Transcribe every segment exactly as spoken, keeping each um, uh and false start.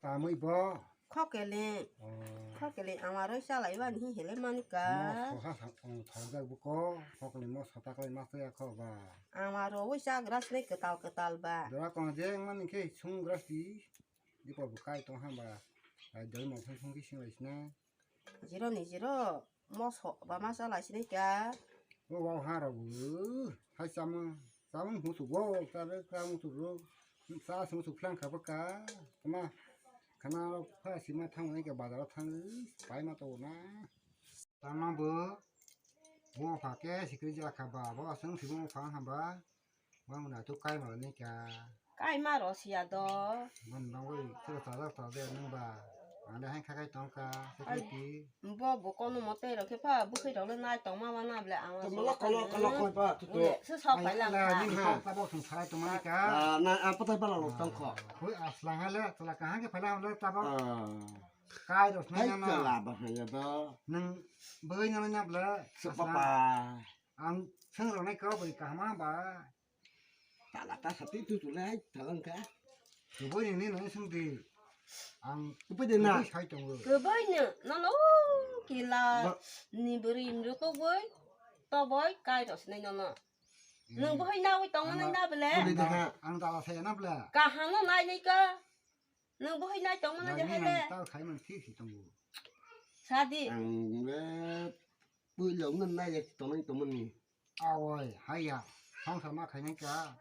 Tamwi bo. Khokele. Oh. Khokele amaro chalai bani hi hele manika. Mo soha sa-, oh, thokjak buko. Khokele mo sota khlai ma saya kho ba. Amaro wi chagra sne kwtal kwtal ba. Dora kon je mani khe sung grasti. Dipo bukai tong hamba. Ai doi mo sung sung ki sing lai sna. Jiro ni jiro moso ba ma chalai sini kya? O wow ha rok bo hai chamung chamung musu go ta re chamung musu ro sa sung musu phlang kha baka tama khana rok pha sima thang nai kya bazar thang pai ma to na tama bo bo pha ke sikri ja kha ba bo asung si bo pha ha ba. Bang na tu kai ma ni kya. Kai ma ro siya do. Bang bang wei sila sa da sa de nang ba. Ang de hai kha kai tong ka. Ai. Security. Bo bo kono mo tei ro khe pha bwkhwi rok le nai tong ma ma na ble ang. To mala kolo kolo koi pa tu tu. Ule se sok pai lang kha. Ni ha ta bo sung sarai tong ma ni kya. Ah, na apa tai pa la lo tong kho. Koi aslang ha le tala ka ha ke pha la le ta bo. Ah. Kai ro sna na. Hai ka la ba ha ya do. Nang bwkhwi na na ble. Se pa pa. Ang seng rok nai kau bwrwi kaham ba. Tala ta sati tu tu lai talang ka. Kubui ni ni nang seng di. Ang kubui de na. Kubui sai tongo. Kubui ni no no kila. Ba- ni bwrwi ni ro to boi. To boi kai ro sinai no no. Hmm. Nung boi na wi tong nai na bele. Kubui de ha. Ang tala sai na bele. Kaham no nai nai ka. Nung boi nai tong nai de hai le. Tala khai man thi si tongo. Sadi. Ang le. Puilong nang nai yak tong nang tong mani. Awoi, haiya, songsar ma khainai ka.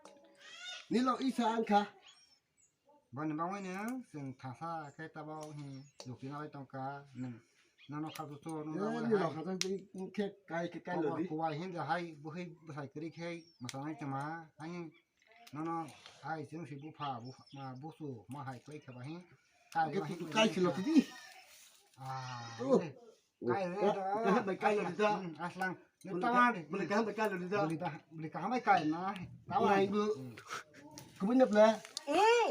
Nilo isa ang kha. Boni bagwi no chwng thasa khe tabok hi lukina bai tong ka. Nwng nono kha tu chu, nwng tabok nilo hai. Kha tu khe kai khe kai lo di. Kuwai hin de hai, buhi bwsai kwrwi khe mwsanai tongma. Hai nono hai chwng si bupha, bupha, ma busu, ma hai kwrwi khe ba hin. Kai ba hin kai si lo di. Ah. Kai le da. Kaham bai kai lo da. Hmm, aslang. Ni tawar. Bole kaham bai kai lo da. Bole da, bole kaham bai kai na. Tawar. Nai bu. Hmm. Kubun na pla. Eh.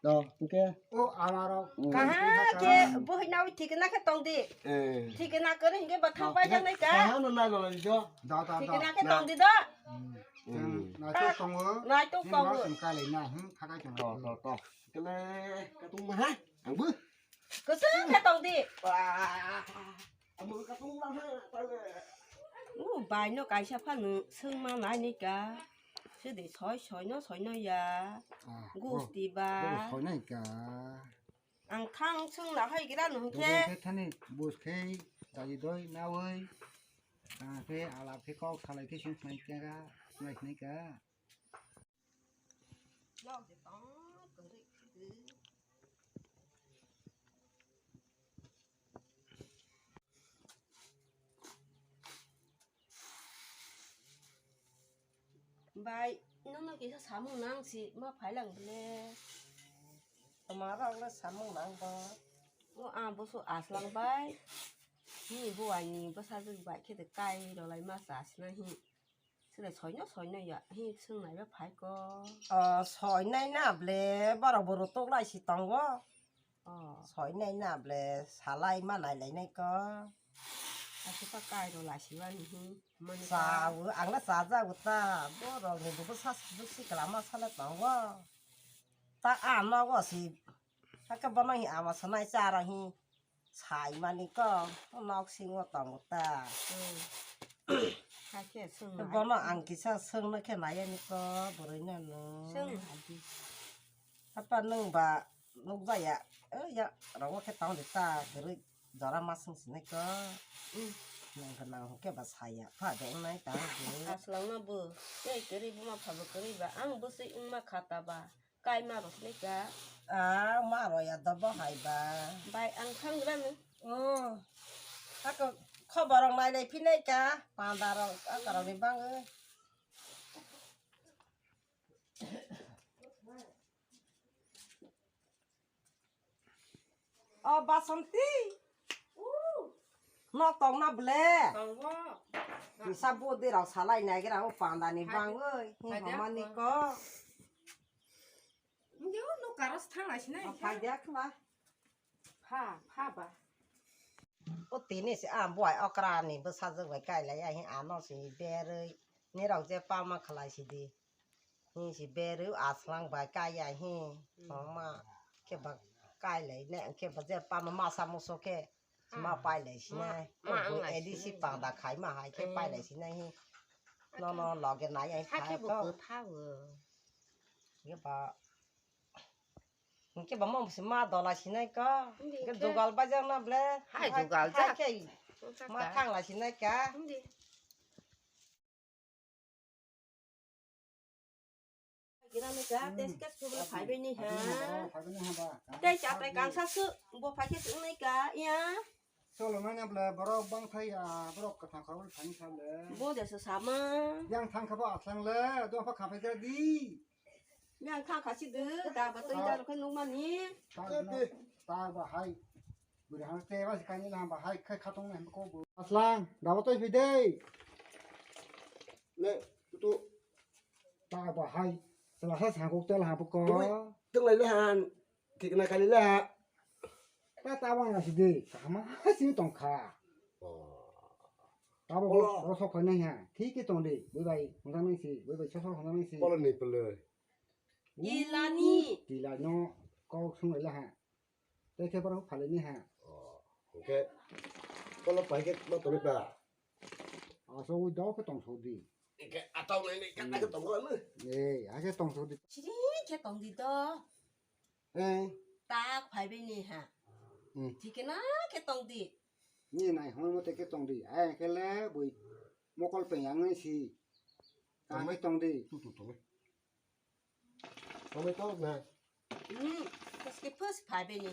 To, oke. O amaro. Hmm. Kaha ke bohoi na thik na khe tong di. Eh. Thik na kare hinge ba thang pai jang nai ka. Kaham no nai lo da. Da, da, da. Thik na khe tong di da. Hmm. Hmm. Nai to tongo. Nai to tongo. Ni ma kai le na. Hmm, kha kai tongo. To, to, to. Kele, ka tung ma ha. Ang bu. Kwchwng khe tong di. Wah, amo ka tong lang ha, tang le. U bai no kaisa phano swng ma nai ni ka. Sidi soi soi no soi no ya. Ah, gusti bo, ba. Bo soi nai ka. Ang thang swng na hai gira no hwnkhe. Bo khe thani bus khe daji doi nawi. Tang khe alap khe kok salai khe swng nai ka. Swng nai ka. Bai, nono kisa samung nang si ma phailang bole. Toma rok le samung nang bo. O ang boso aslang bai. Ni buai ni bwsajwk bai khe de kai rwlai ma chasna hi. Sile soino soino ya hi swngnai ba phai ko. O soinai na ble borok bo rutuk lai si tongo. O. Soinai na ble salai ma nai lai nai ko. Aswk ta kai rw lai si mani hi. Mani ta. Cha o ang na cha ja o ta borok ni bo sa si si kla ma sa le tongo. Ta a nogo si. Ta ke bono hi ama sanai cha ra hi. Sai mani ko, nok singo tongo ta. Hmm. Hakhe swng nai. Bono ang kisa swngno khe nai ani ko, bwrwi no no. Swng nai di. Apa nwng ba nuk jaya, eh, ya, rogo khe tong di ta, kwrwi jora ma swng sinai ko. Hmm. Nwng khe nang hwnkhe ba saya, pha de wngnai ta hwnkhe. Aswlangno bo, tei kwrwi buma pha bo kwrwi ba, ang bwswi wngma kha ta ba. Kai ma rok ni ka? Ah, ma ro ya do bo hai ba. Bai ang thang gra no. Oh. Ako khobor rok nai lai phi nai ka. Panda rok aka rok ni bang. O Basanti. Nok tong na ble. Tongo. Kisa budi rok salai nai gra o panda ni bang oi. Hi homani ko. Nge o nuk karos thang lai sinai. O phai dia khla. Pha, pha ba. O tini se a buai okra ni bwsajwk bai kai lai ya hi ano si berwi. Ni rok je palma khlai si di. Hi si berwi aswlang bai kai ya hi. Mama ke ba Pailai ne, hwnkhe bo je pama masa muso khe ma pailai sinai. Ma, ma, ang lai edi si sinai. Pangda khai ma hai khe pailai sinai hi. Nono loge nai ai. Sakhe bo kwtha o. Hwnkhe ba, hwnkhe ba mo si ma dola sinai ko. Hwnkhe jogal bajak na ble. Hai jogal jak. Khe ma thangla sinai ka. Gira ni ka, tei skes kubla phaibai ni ha. Tei chatai kangsa su, bo phai khe su nai ka, ya. Solo manya ble borok bang thai ya, borok kwthang khorok thani sa ble. Bo de su sama. Yang thang kha bo aslang le, do pha kha phai gra di. Yang thang kha si de, da ba tei da ro khe nung mani. Ta ba hai. Bwrwi hano tei ba se kainwi laham ba hai khai khatong nai hwnba kok bo. Aslang, dabo toi phi dei. Le, tu. Ta ba hai. Sala sa sangkuk tel ha buko. Tui, tui lai le han. Thik na kali le ha. Ta ta wang na si dei. Sama ha sing tong kha. Oh. Ta bo olo. Ro sok phai nai ha. Thik ke tong dei. Bui bai, hwnjang nai si. Bui bai sok sok hwnjang nai si. Olo ni pele. Tilani. Tilano kok sung lai le ha. Tei khe borok phalini ha. Oh, hwnkhe kolo pai khe ma tongwi ba? Asogwi dok khe tong sodi. Hwnkhe atau nai nai kata khe tongo ano. Ei, hakhe tong sodi. Siri khe tong di to. Ei. Tak phai bini ha. Hmm. Thikena khe tong di. Ni nai hwn mo te khe tong di. Ai khe le bui mokol pe yang nai si. Tong nai tong di. Tu tu tong. Tongwi tong na. Hmm, paske first phai bini.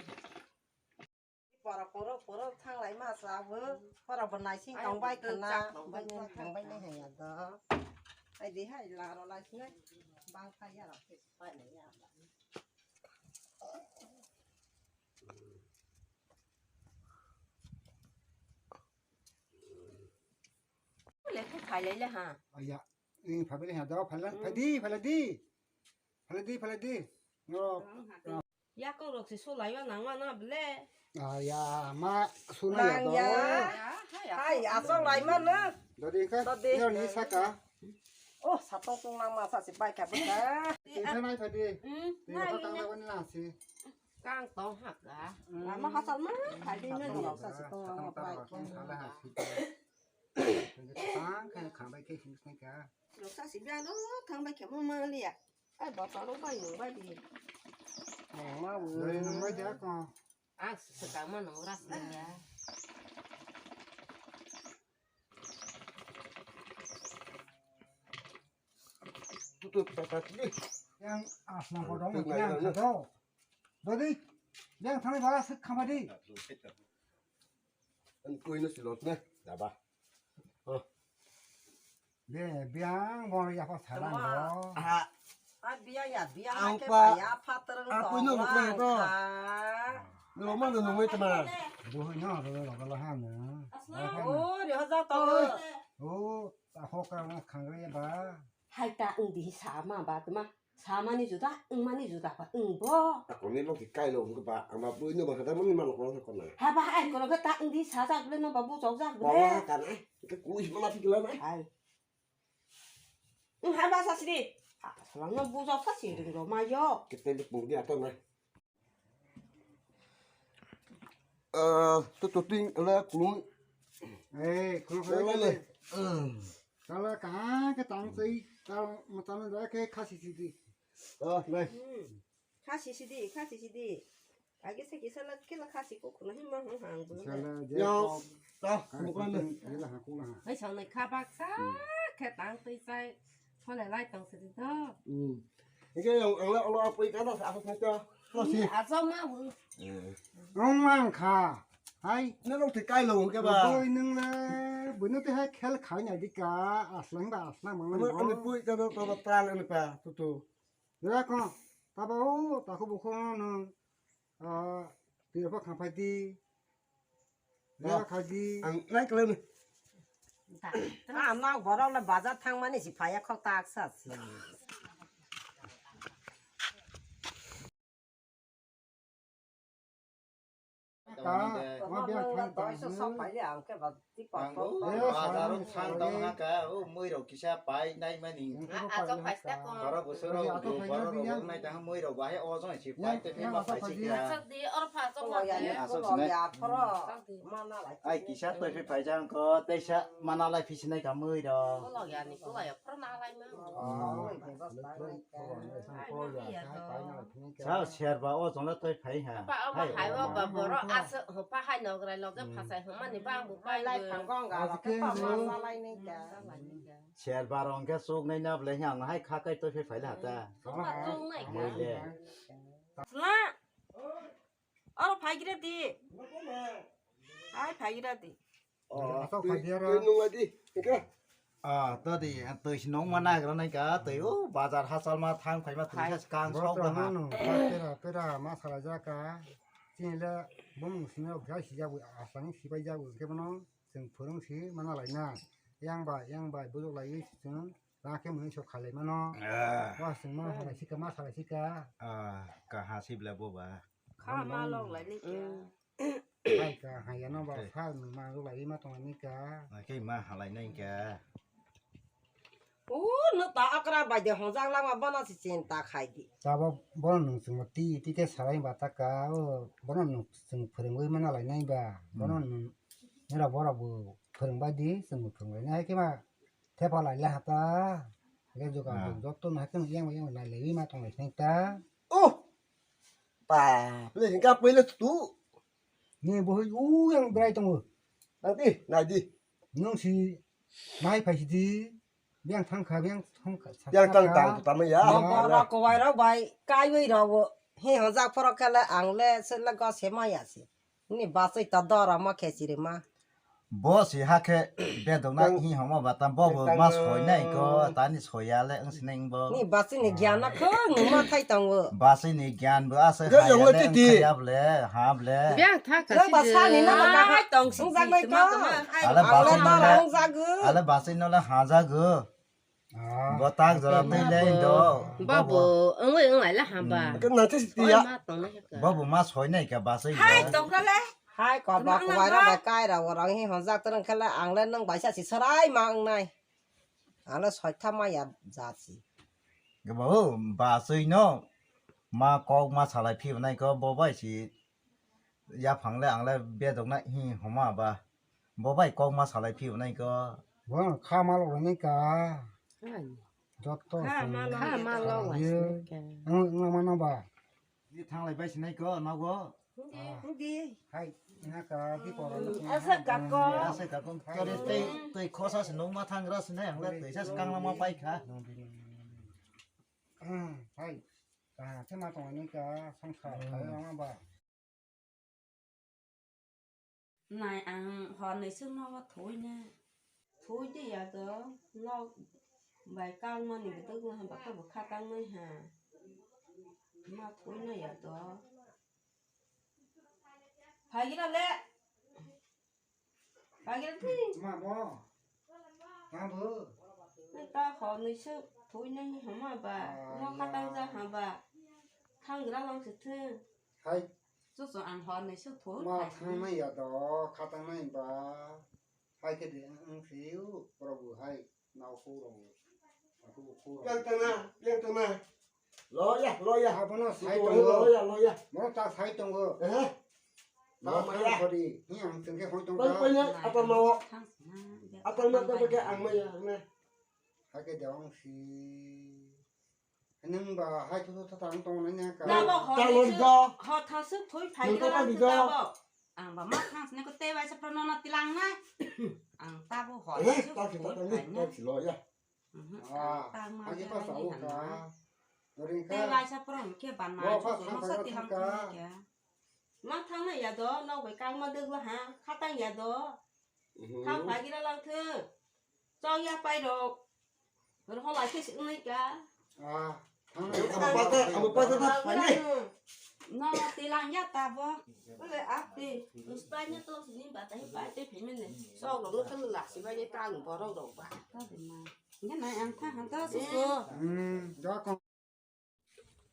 Pora poro poro thanglai ma sa bo. Pora bo naising tongbai khna. Bai tongbai nai haya do. Ai di hai la ro lai sinai. Bang kha ya ro. Pai nai ya. Le phai lai le ha. Aya. Ni phaibele ha, daw phaila, hmm, phaidi, phaila di. Phaila di, phaila di. No. Yakung rok si sulai wa nang wa na ble. Ah, ya, ma suna ya do. Ya, hai, hai, asok lai ma na. Dodi ka, dodi. Yo ni saka. Oh, satong tung nang ma sa si pai ka pai ka. Tingkha nai phaidi. Hmm, tingkha nai, kang ni na si. Kang tong hak ga. Hmm. Lama hasal ma, phaidi ma ni. Satong tung nang ma pai. Tang khe khambai khe himsnai kha. Roksa si biang no thangbai khe mo mangliya. Ai botol rok bai nung bai di. Nung ma bo. Doi nung bai dia ko. Ang swkang ma nung ras nung ya. Tutu tata di. Yang asna bodong yang kado. Dodi, yang thani ba sik khamadi. An koi no silot ne, daba. Oh. Be, biang bo ya pa salang do. Ah. Ah, biang ya, biang ang ke pa, pa ya, pa tereng ang koi no lo ko to. Lo ma no no mai tama. Bo no ro ro ro ha na. Oh, ri ha ja to. Oh, ta ho ka na khang re ba. Hai ta ung di sa ma ba tama. Samani juda, wngmani juda ba wng bo. Takhorni longthi kailo wngkha ba, ang ba buino ba khe tamoni mano kono kona. Haba, ai kono khe ta wngdi sajak bwle, no ba bujokjak bwle. Bawa kana, ke kui mana thik la nai. Ai. Wng haba sasidi. Salangno bujok sasi ringro mayo. Kete le pungdi ato nai. Ah, tu tu ting le kulung. Eh, kulung le le. Kala kaha ke tang sei, kal matan da ke khasi sidi. Oh, nai. Hmm. Khasi sidi, khasi sidi. Agi se kisa la kila khasi ko kuna hima hang hang bu. Sala je. Yo. Ta, bukan le. Ila ha kula ha. Ai sang nai kha bak sa, khe tang tei sai. Hole lai tong sidi to. Hmm. Ike yang ang le olo apoi kana sa apa kata. Lo si. Asong ma bu. Eh. Wng mang kha. Hai. Ne lo te kai lo ke ba. Boi nung le. Boi nung te hai khel khai na di ka. Aslang ba aslang mang. Ani pui ka do to ba tal ani pa tu tu. Ya ko. Ta ba o ta ko bu ko no. Ah, twi rok khamphai di. Rok khai di. Ang nai kwlai ni. Ah, ma borok le bazar thangmani si phaiya khok tak sa si. Ta, ma biya thang ta. Ang bazar o thang tong ha ka, o mui rok kisa pai nai mani. Boro bosoro boro rok nai tang mui rok bahai o jong si pai te ma pai si kira. Asok sinai. Ai kisa toi phi pai jang ko, teisa mana lai phi sinai ka mui rok. Sao serba o jong le toi phai ha. Apa apa hai wa ba boro asa hopa hai nograi loge phasai homa ni bang bu pai lai phang gong ga ke pa ma lai ni ka. Serba rong ke suk nai na ble yang hai kha kai toi phai phai la ta. Suma chung nai ka. Mui le. Sla. Oro phai gira di. Hai phai gira di. Oh, asok twi, phai dia ra. Twi nung adi, hingke? Ah, to di, twi si nung ma nagra nai ka, twi o bazar hachal ma thang phai ma twi sa kang sok da ha. Tera, tera ma sala ja ka. Chini le bumung sini rok jai si jabu, asani si bai jabu, hingke bono chwng phwrwng si mana lai na. Yang bai, yang bai, bujok lai si chwng, ra khe mui sok khalai mano. Wa chwng ma halai si ka, ma salai si ka. Ah, kaha si bla bo ba. Kha ma lok lai ni kya. Hai ka, hai ano ba sa nung ma lok lai ma tong ni ka. Na khe ma halai nai ka. O no ta akra bai de hojak lang ma bana si chinta khai di. Ta bo bono nung chwng ti ti te salai ba ta ka. O bono nung chwng phwrwngwi ma nalai nai ba. Bono nung nira bora bo phwrwng bai di chwng phwrwng lai nai khe ma. Thepa lai le hata. Ge joga joto na khe yang yang lai le ma tong lai ta. Oh. Pa, le hingka pele tu. Ni bo u yang brai tong. Nanti, nadi. Nung si mai phai si di. Biang thang kha, biang thang kha. Yang tang tang ta ma ya. Ko ra ko wai ra bai kai wai ra wo. He ho jak phoro khe le ang le se le go se ma ya si. Ni basai ta dora ma khe chiri ma. Bo si ha khe bedok na hi homo ba tam bo bo ma soi nai ko tani soya le ang sineng bo. Ni basai ni gyan na kho nung ma thai tang wo. Basai ni gyan bo asa ha ya le ang khaya ble ha ble. Biang tha ka si ba sa ni na ma ka hai tong si jak nai ko. Ale basai no le ale basai no le ha jago. Bo tak jora tei le do. Babu, wngwi wng lai la hamba. Ke na te si tiya. Babu ma soi nai ka basai. Hai tong ka le. Hai ko ba ko wai ra bai kai ra wo rang hi hon jak tereng khe le ang le nung bai sa si sarai ma wng nai. Ang le soi tha ma ya ja si. Ke babu basai no ma kok ma salai phi nai ko bo bai si. Yaphang le ang le bedok na hi homa ba. Bo bai kok ma salai phi nai ko. Bo kha ma lok nai ka. Joto kha ma lok nai ka. Ang ang ma no ba. Ni thang lai bai sinai ko nogo. Hindi, hindi. Hai na ka di ko. Asa ka ko. Asa ka ko. Tore tei tei khosa se nong ma thang ra sinai ang le tei sa kang ma pai kha. Hai. Ka te ma tong nai ka song sa ka ma ba. Nai ang hor ni sung no thoi ne. Thoi de ya do nok bai kang mani bwtwk no hamba khe bo kha tang nai ha. Ma thoi nai ya do. Phagira le. Phagira thi. Ma bo. Ma bo. Nai ta hor ni sung thoi nai hama ba. No kha tang ja ha ba. Thang gra lang se thung. Hai. Chuchu ang hor ni sung thoi. Ma thang nai ya do kha tang nai ba. Hai khe de ang si u pro bu hai nau khu rong. Aku bu khu rong. Yang tana, yang tana. Lo ya, lo ya. Abono sai tongo. Lo ya, lo ya. Mo ta sai tongo. Eh. Lo ma ya. Khodi. Ni ang tengke hoi tongo. Pai pai na apa mau? Apa mau apa ke ang ma ya na. Hai khe de ang si. Nung ba hai thu thu thang tong nai ne ka. Nabo hor ni sung, hor thang sung thoi phai gira lang sung nabo. Ang ba ma thang sini ko te bai sa prono na tilang nai. Ang tabo hor ni sung thoi phai nai. Lo ya. Ang tang ma ya ni hana. Te bai sa prono ke ban nai. Bo pa thang sa tilang thang nai kya. Ma thang nai ya do, nok bai kang ma dwgla ha, khatang ya do. Thang phai gira lang thung. Chok ya pai rok. Rohor lai khe si wngnai ka. Ah, thang. Amo pata, amo pata ta phai nai. No, tilang ya ta bo. Ole ap ti. Uspai ne to sini ba ta hi pai te phi mene. Sok rok no khan la si ba ye tang borok rok ba. Ta de ma. Nge nai ang tha han ta su su. Hmm, da ko.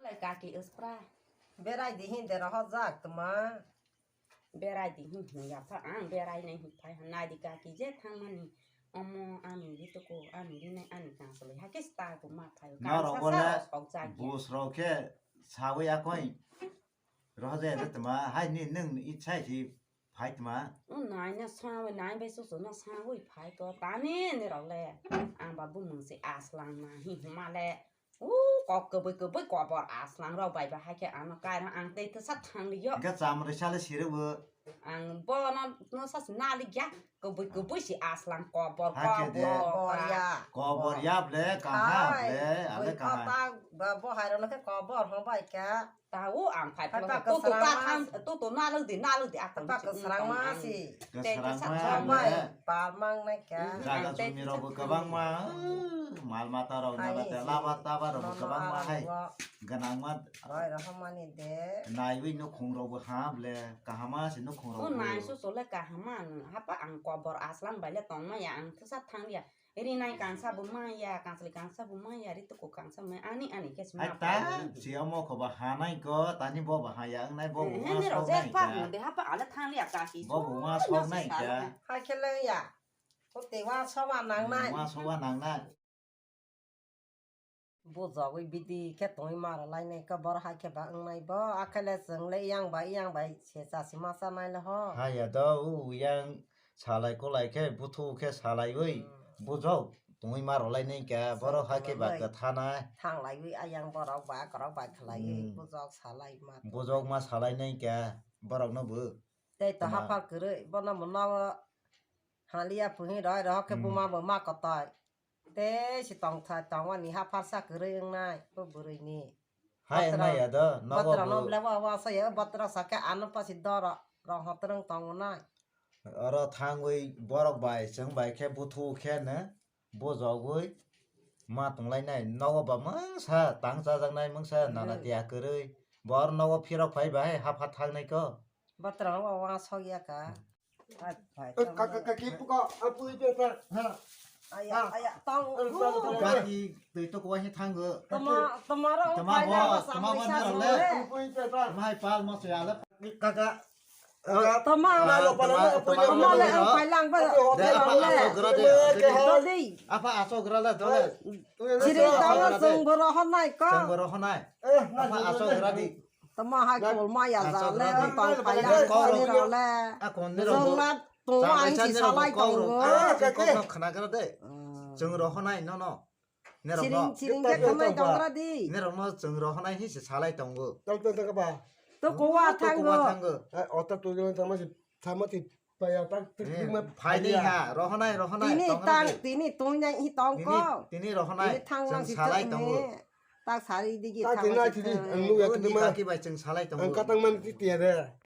Lai kaki uspra. Berai di hin dera hojak tuma. Berai di hin hin ya pha ang berai nai hin phai han nai di kaki je thang mani. Omo ani ri to ko ani ri nai ani kang solo ha ke sta ko ma phai. Norok bole bus rok khe sawi akoi. Rohde de tuma hai ni nung ni ichai si phai tuma. O nai na sawi nai bai susu na sawi phai to tani ni rok le. Ang ba bumung si aslang na hi huma le. U kok kubui kubui kobor aslang rok bai ba hai khe ano kai rok ang tei tesa thang yo. Ga cham re sale sire bo. Ang bo no no sa si na li ya. Kubui kubui si aslang kobor kobor ya. Kobor ya ble kaha ble ale kaha. Ba bo hai rok no khe kobor ho bai kha. Tao ang phai phai pa phai pa tu tu kwsrang ta ma tham si. Tu tu na lu di na lu di akon. Phai pa si kwsrang ma si. Te te kwsrang sa ma sa le. Bai par mang nai kya. Jaga jumi rok bo kwbang ma. Mal mata rok na te laba taba rok bo kwbang ma hai. Ganang ma. Bai rok mani de. Naiwi nukhung rok bo ha ble kahama si nukhung rok bo. O nai su su le kahama hapa ang kobor aslang bai le tong ma ya ang thasa thang ya. Rinai kangsa bo maya, kangsli kangsa bo maya, ri tuku kangsa bo maya, ani ani khe sma. Ai ta, si omo kho ba hanai ko, tani bo ba haya wngnai bo bo. Hende ro je pa mo de hapa ala thang ya ka ki. Bo bo ma sok nai ka. Hai khe le ya. Ko te wa sok wa nang nai. Wa sok wa nang nai. Bujogwi bidi khe tongwi maro lainai khe borok hai khe ba wngnai bo, akhele chwng le yang bai yang bai se chasi ma chanai le ho. Haya do u yang salai kolai khe buthu khe salaiwi bujok tongwi maro lainai khe borok hai khe ba kwthanai. Thanglaiwi ayang borok ba akorok bai khlaiwi bujok salai ma. Bujok ma salainai khe borok no bo. Tei to haphar kwrwi bono mono haliya phuhi roi rohok khe buma bo ma kotai. Tei si tongthai tongmani hapharsa kwrwi wngnai bo bwrwini. Hai wngnai ya do, nogo botrano bo. Bele wa wa saya botra sakhe ano pasi doro rong hotrwng tongo nai. Oro thangwi borok bai chwng bai khe buthu khe no bujogwi ma tonglainai. Nogo ba mungsa tang chajaknai mungsa nana tiya kwrwi. Bo oro nogo phirok phai bai hapha thangnai ko. Botrano wa wa sok ya ka. Kaki twi to kuwa he thango. Tama tama rok tama bo tama bo narale. Tama hai pal mo se ale. Kaka. Tama tama le ang pai lang ba. Apa aso gra de. Apa aso gra le dole. Jiri tama song boro honai ka. Song boro honai. Apa aso gra di. Tama hai kol ma ya ja le tong phai ya kol ni ro le. Jong na tong ma ang si salai tong go. Kok no khna gra de. Chwng ro honai no no. Nerok no. Siring siring ke khamai tong gra di. Nerok no chwng ro honai hi se salai tong go. Tal tal tal ba. To ko wa thang go. Ota to go thang ma si thang ma ti. Phainai ha, rohonai, rohonai, tini tong tang, tini tong nai hi tong ko. Tini rohonai, chwng salai tongo. Tak sari digi tak tini tini ang nugya tini ma kaki bai chwng salai tongo. Ang katang man ti tiya de.